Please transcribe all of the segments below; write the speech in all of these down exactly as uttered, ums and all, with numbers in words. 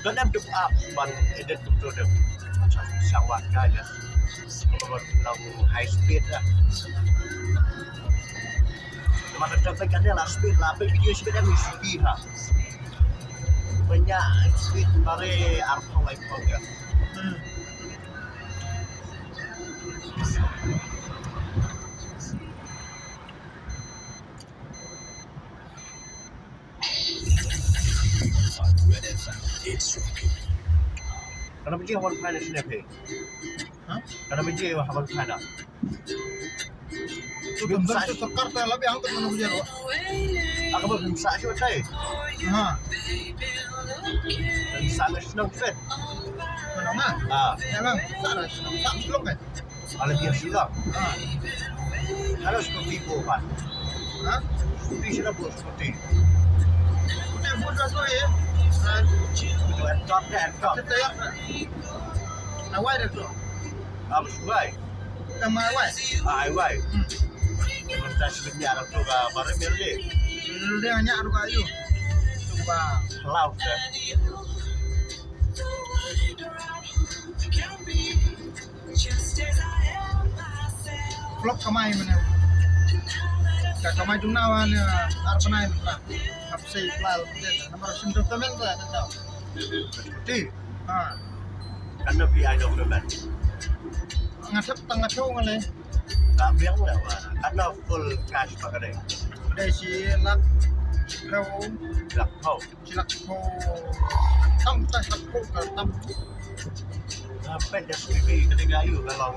Don em dep ap ban edit kumto dep. Shang wad ka ya. Ba long high speed lah. Namar ka traffic ka dei la speed la, peit video speed em speed ha. Ba ïa speed bare arphew laiphew ya. Hmm. Kana biji hawan phai na sini phi? Ha? Kana biji hawan phai na? Bim sa. Sorkar ta la biang tu kana biji ro. Aku bim sa shu tai. Ha. Bim sa na sini phi. Mana ma? Ah. Ya lang. Sa na sini. Sa sini kan. Ala biang sila. Ha. Ala scooty ko pan. Ha? Scooty sila buat scooty. Scooty buat dah tu ya. Ha. Itu entok deh, entok. Kita ya. Awai dah tu. Am subai. Nama awai? Ah, awai. Hmm. Kita sebenarnya ada tu ke baru milih. Milih hanya ada kayu. Coba. Laut deh. Flop kamai mane. Ka kamai duna wan ar bnai mane. Hap sei plal namar sim document ka ta. Ti. Ha. Kan da pi ai document. Ngasap tang ngacho ngale. Ka biang la wa. Kan da full cash pa ka dei. Dei si lak. Lak. Lak. Shi lak phew tam, tam, lak phew ka tam. Nga peit da S P B ka dei ka ayu ka long.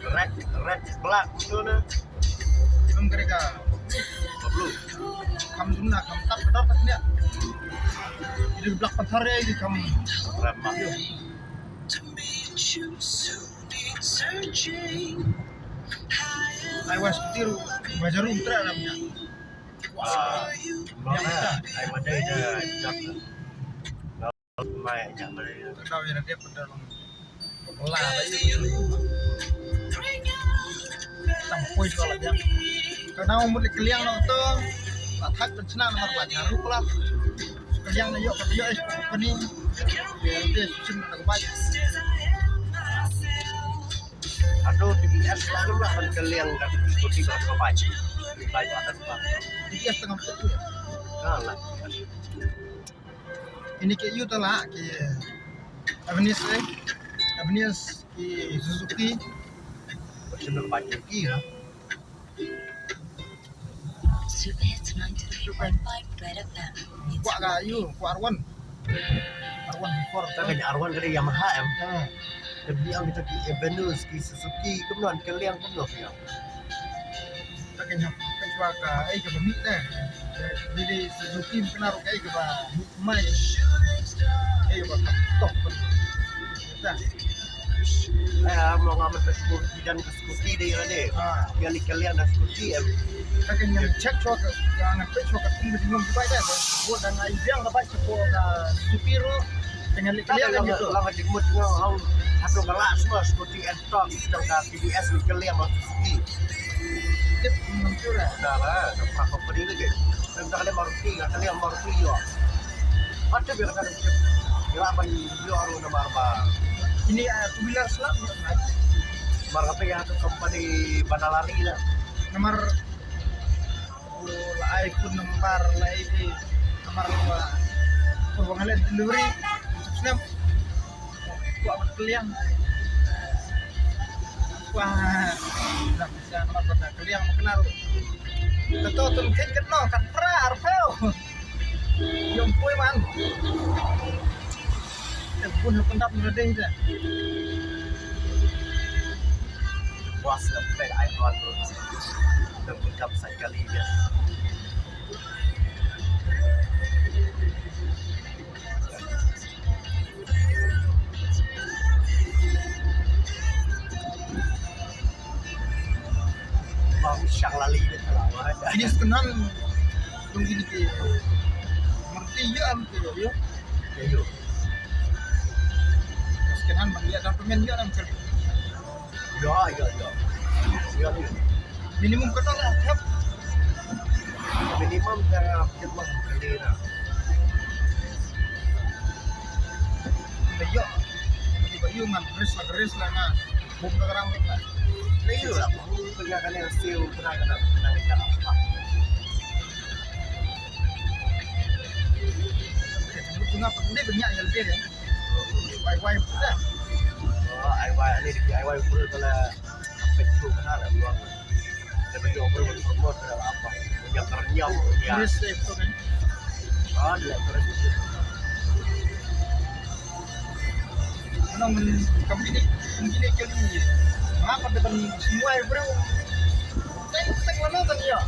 Red, red, black tu na. Kum ka dei ka. Ka blue. Kam dum na kam tap ka dor ka sniak. Ida ka Black Panther ïa ki kam. Red ma. Ai wa stir bajaru tra ram nya. Wa. Ai ma dei da jap. Mai nya ma dei. Tau ïa dep da long. La da ïa. Tam poi ko la jap. Ka nau mut kylliang no to. La thak pynchna namar la jaru la. Kylliang na ïoh ka ïoh es ko ni. Ïa de sim na ka bai. Atu T V S la lu lah ban kylliang ka scooty ba ka bai. Bai ba ka bai. T V S tengah betul. Ka la. Ini ke yu ta la ke Avenue eh. Avenue ki Suzuki. Macam nak bai ki ya. Super Hits ninety-three point five Red F M. Kwah ka yu, kwah R one. R one before. Ta ka R one ka dei Yamaha em. Ha. Ka biang kita ki Avenues, ki Suzuki, kumno ka liang kumno ka. Ta ka nyap ka chwa ka ai ka ba mit ne. Dei dei Suzuki kena ro ka ai ka ba mit mai. Ai ka ba ka top. Ta. Ai mo nga man ka scooty dan ka scooty dei ïa dei. Ha. Ïa ni ka liang da scooty em. Ta ka nyap check chwa ka, ïa nga peit chwa ka tung ka jingmong ka bai da. Ko da ngai biang ka bai chwa ka scooty ro. Tengah leh kaliang kan gitu. Lama jingmut ngo hau. Hato ka lah semua scooty entok jong ka T V S ni kaliang ma scooty. Tip mentura. Dah lah, dah pernah company lagi. Dan dah kaliang Maruti, dah kaliang Maruti yo. Ada biar kan tip. Kira ban yo aru namar ba. Ini ah, two wheeler slap. Mar kata ya tu company bandar lari lah. Nomor la ai phone number la ai di kamar wa. Ko ba ngan leh delivery. Snap. Wa ba kaliang. Wa. Dah bisa kamar ba kaliang ma kena ru. Tato tu mungkin kena kat pra arphew. Yom poi man. Te bun ha pyndap na dei te. Bos na pek ai hon bro. Te bun kap sa kali dia. Bang shang lali dia lah. Ini sekenan. Tunggu ni ke. Merti ya am ke ya. Ya, yo. Sekian bang, ïa, down payment ïa, down payment. Ïa, ïa, ïa. Ïa, ïa. Minimum kata lah, Kap? Minimum ka, Kap, lah. Ïa, ïa, ngan ris la, ris la nga. Bum ka ram ka. Ïa, ïa, bum ka ram ka, ïa, ïa, ïa. Nga pyndik bniah ïa lade. Ai wai pura. Oh, ai wai, ale di ai wai pura kala. Pek tu kana la luang. Dia bagi orang berpromote dah apa. Dia kernyam dia. Terus eh tu kan. Ah, dia terus. Nang company, company kali. Ngapa depan semua bro? Teng teng mana tadi ya?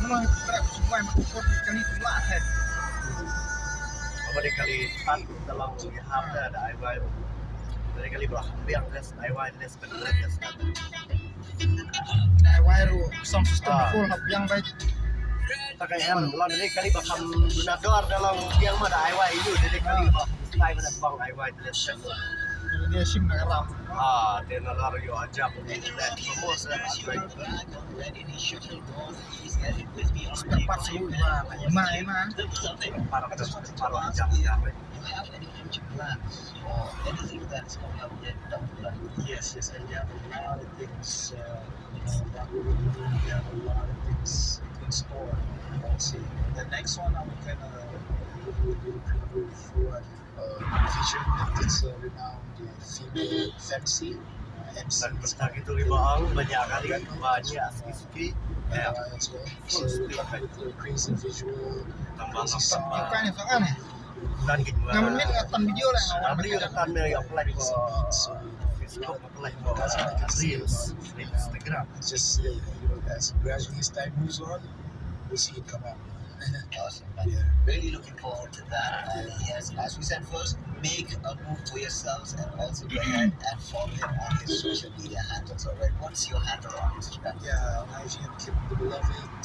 Mana trap semua motor kali tu lah eh. Apa dia kali tan dalam dia ada ada ai wai. Dari kali bah biang tes ai wai tes. Ai wai ruh sound system full hap biang bai. Ta ka em, long dei kali ba kham duna dor da long biang ma da ai wai ïa u, dei kali ba sai ba da bang ai wai dei. Dei sim na ram. Ah, dei na lar ïa u ajab. Dei promote da ai wai. Spare parts ruh ba ma ma. Spare parts, spare parts ajab. Yes, yes, and we have a lot of things, uh, you know, we have a lot of things in store. Let's see. The next one, I'm gonna, uh, vision, it's a renowned, uh, female M C. Uh, M C. Kita gitu lima orang, banyak kali, banyak, sikit-sikit. Uh, as well. So, with the crazy visual, crazy sound. Bukan itu kan? Tan ki. Nga mynmiet nga tan video lah. Nga wan video ka tan me ïa apply ko Facebook, apply ko Reels, Instagram. Just, uh, you know, as gradually as time moves on, we'll see it come up. Awesome, man. Yeah. Really looking forward to that. And yes, as we said first, make a move for yourselves and also go ahead and follow him on his social media handles. All right, what's your handle on Instagram? Yeah, on I G, Kim the Beloved. Uh,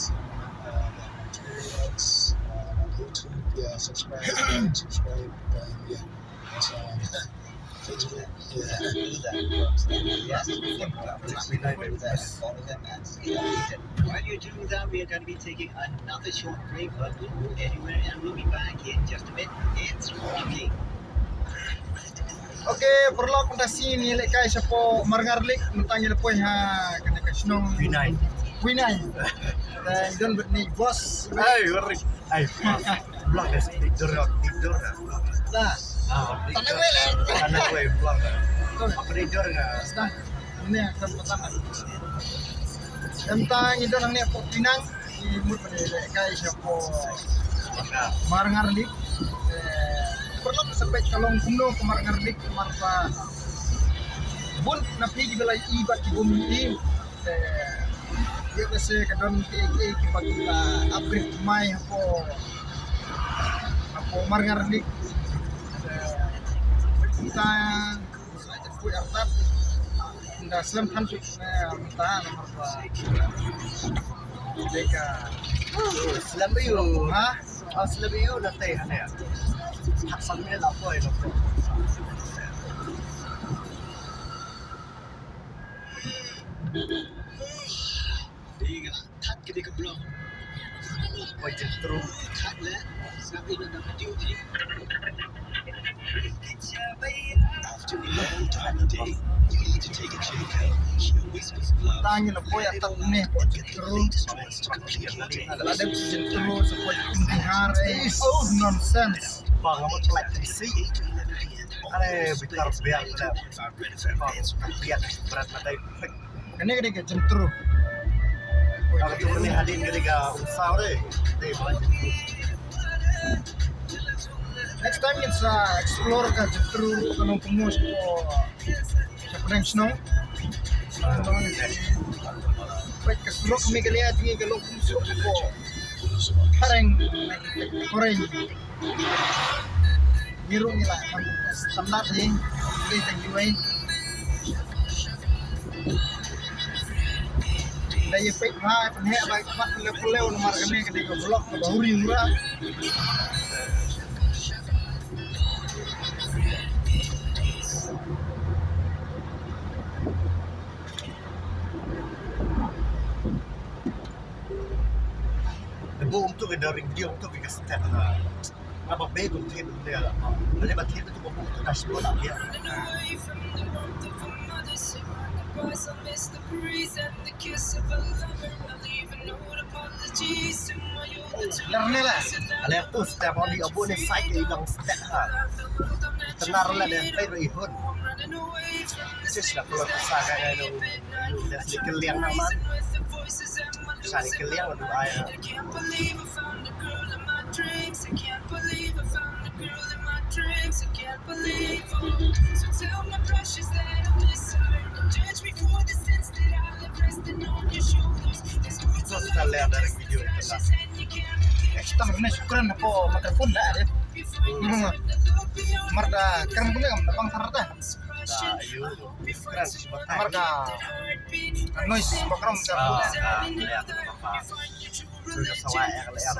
yeah, on Twitter, X, uh, on YouTube. Yeah, subscribe, like, subscribe, and yeah. So, Facebook. Yeah. Do that. Yes. Follow them and stay updated. While you're doing that, we are gonna be taking another short break, but don't go anywhere, and we'll be back in just a bit. It's Rocky. Okay, paralok, mynta sngi ngi lehkai shapoh Marngarlick, mynta ngi la poi ha kane ka shnong Winain. Winain. Te don bad ni boss. Hey, Rocky. Ai, blok deh, tidur, tidur. Dah. Ah, tidur. Tanah gue, leh. Tanah gue, blok. Apa tidur nggak? Dah. Ini akan petang. Em, ta ngi don hangne hapoh Penang, ngi mut ban lehkai shapoh Marngarlick. Eh, paralok, sa peit ka long kumno ka Marngarlick, namar ba bun na phi kiba la ïohi bad ki bym ïohi. Te ïoh lehse ka don kiei kiei kiba ki la upgrade thymmai hapoh, hapoh Marngarlick. Te mynta sa ïa poi artat. Ynda slem than shuh ne mynta namar ba dei ka slem ïa u. Ha? Ah, slem ïa u na tei hane. Hak san minit la poi na poi. Dei nga la that ka dei ka blok. Poi jingtru. That leh sngap ïa na ka duty. After a long time day, you need to take a chill pill. Whispers Gloves. Tang ïa la poi atat ne poi jingtru. Latest trends to complete your day. Lada dep jingtru sa poi jingtru. Oh, nonsense. Bang, I'm like to see. Are bitar biar. Bang, biar berat na dai. Kane ka dei ka jingtru. Ka tu kane hadien ka dei ka umsaw re. Dei ba jingtru. Next time ngin sa explore ka jingtru ka long kumno sha pdeng shnong. Peit ka surok Meghalaya jong ngi ka long kumno surok ko. Phareng, phareng. Ngi ruh ngi lah kham standard hi. Ngi tang kiwei. Da ïa peit bha pynheh bha mat pynlew pynlew namar kane ka dei ka vlog kaba huri hura. Te bun tu Wi da ring video tu ki ka step. Nga ba be kum thim tu ya. Bale ba thim tu ba bu tu dash bola ya. Lar ne la. Ale tu step on di abu ne sai ke ilang step ha. Tenar la de pe ro ihun. Sis la kalau sa ka ngai dong. Yu das ni keliang naman. Sa ni keliang aduh ai. Sos ka leh dari video kita. Extra ne shukran hapo microphone da de. Mar da kren pun da bang thar da. Da ayu. Kren shi batai. Mar da noise background ka. Ah, ah, ya. Sudah salah ya, ya, ya.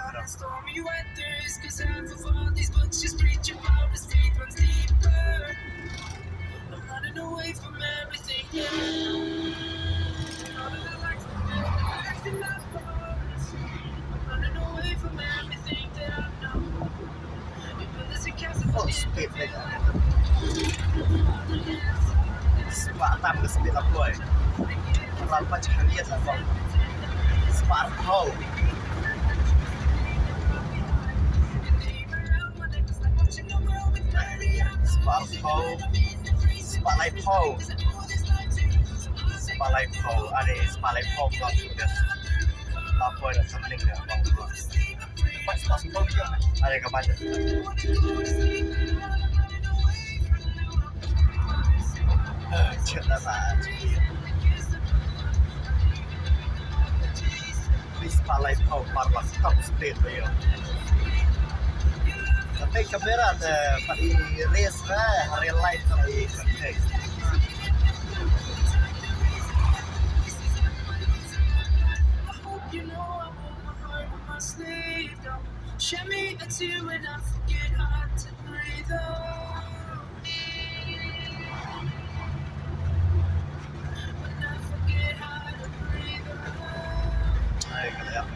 Oh, speed breaker. Spah tam ka speed la poi. Ral pa jahang yet la poi. Spah pau. Spah pau. Spah lai pau. Spah lai pau. Are, spah lai pau. La poi da something da. Pas, pas, pas, pas. Ada kapan? Chet na sa. Please, palai pau parlak top speed ba yo. Tapi kamera te pat i race na real life te i. Share me a tear when I forget how to breathe out. When I forget how to breathe out. Ai, ka la ïap.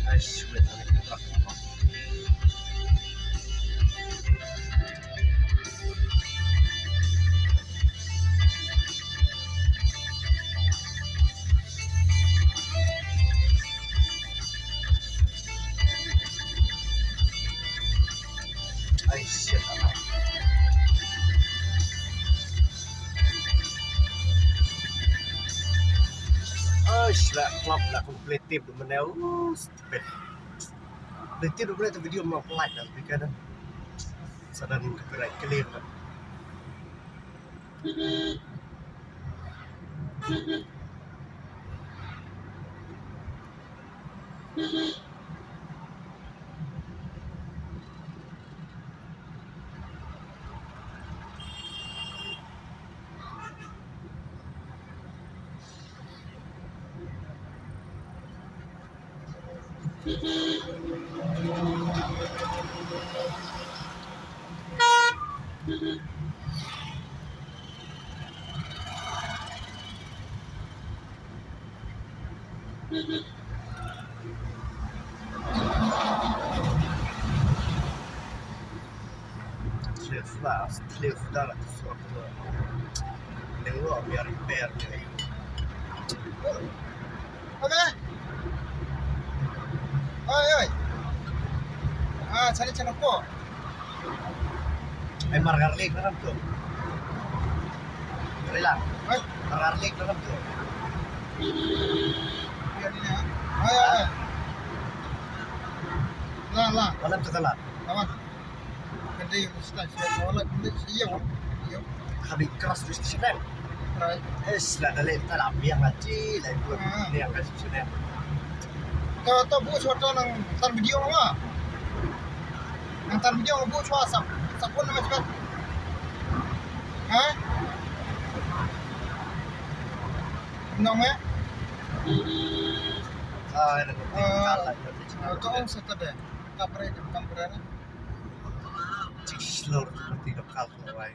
Ai, shit. Ai, shit, la klap, la complete tip du mane. Uh, stupid. Complete tip du mane tu video ma like dan, tapi kadang sudden copyright claim kan. Tesla, Tesla la ka sort ka. Leng lo biar repair ni. Oke. Oi, oi. Ah, chale chale ko. Ai mar garlic na ram tu. Rela. Oi. Mar garlic na ram tu. Biar ni ya. Oi, oi. La, la. Malam tu la. Awan. Ka dei u station, ka wala ka dei station. Yo. Ka dei cross tu station kan? Right. Eh, sila dah leh, tak lah biang lah, cik, lah, ikut. Ah. Biang lah, station. To, to, buh shuwa to nang tan video ma. Nang tan video buh shuwa sap, sap pun nama cepat. Ha? Nong eh? Ah, ada. Ah, ah, to on Saturday. Kapre, kapre na. Cik slur, mati lokal, wai.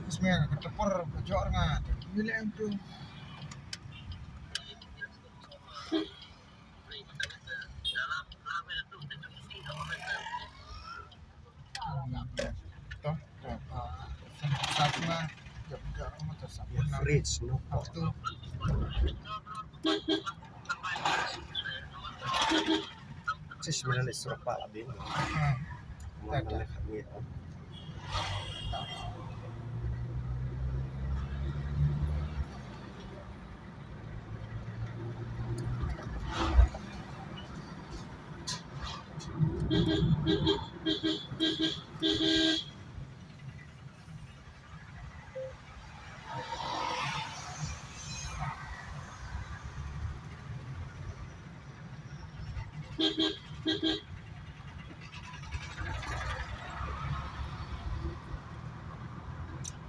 Smear ka tepor ka jor nga tu. Ni le em tu. To, to, ah, sa-, sa-, sa-, jor, jor, ma to sa-, ya, fridge, no. Apa tu? Sis, mana ni surah pala bin. Hmm. Mana ni kami.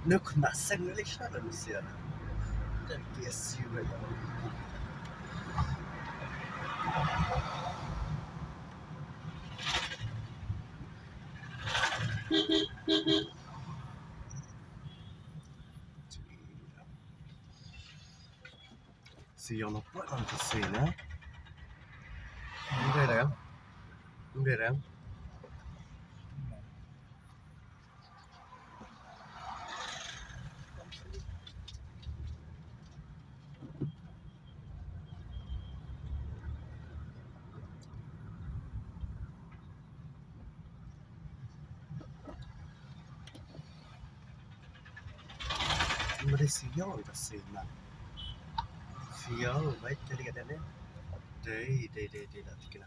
Nuk na seng lek sha lem sia. Kan P S U lek. Si yon apa kan tu sini? Ini dia. Ini dia. Mari siang ka sini. Siang baik kali ada ni. Dei, dei, dei, dei, dah tikna.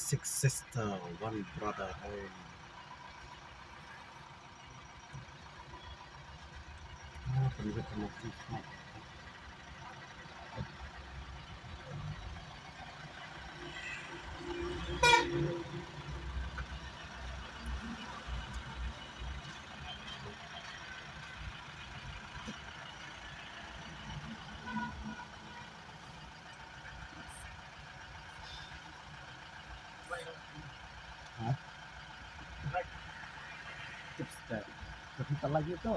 Six sister, one brother. Hey. Ah, pynbeit ka mukti. Ha? Tipster. Tapi tak lagi tu.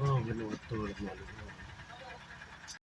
Oh, menu betul, menu.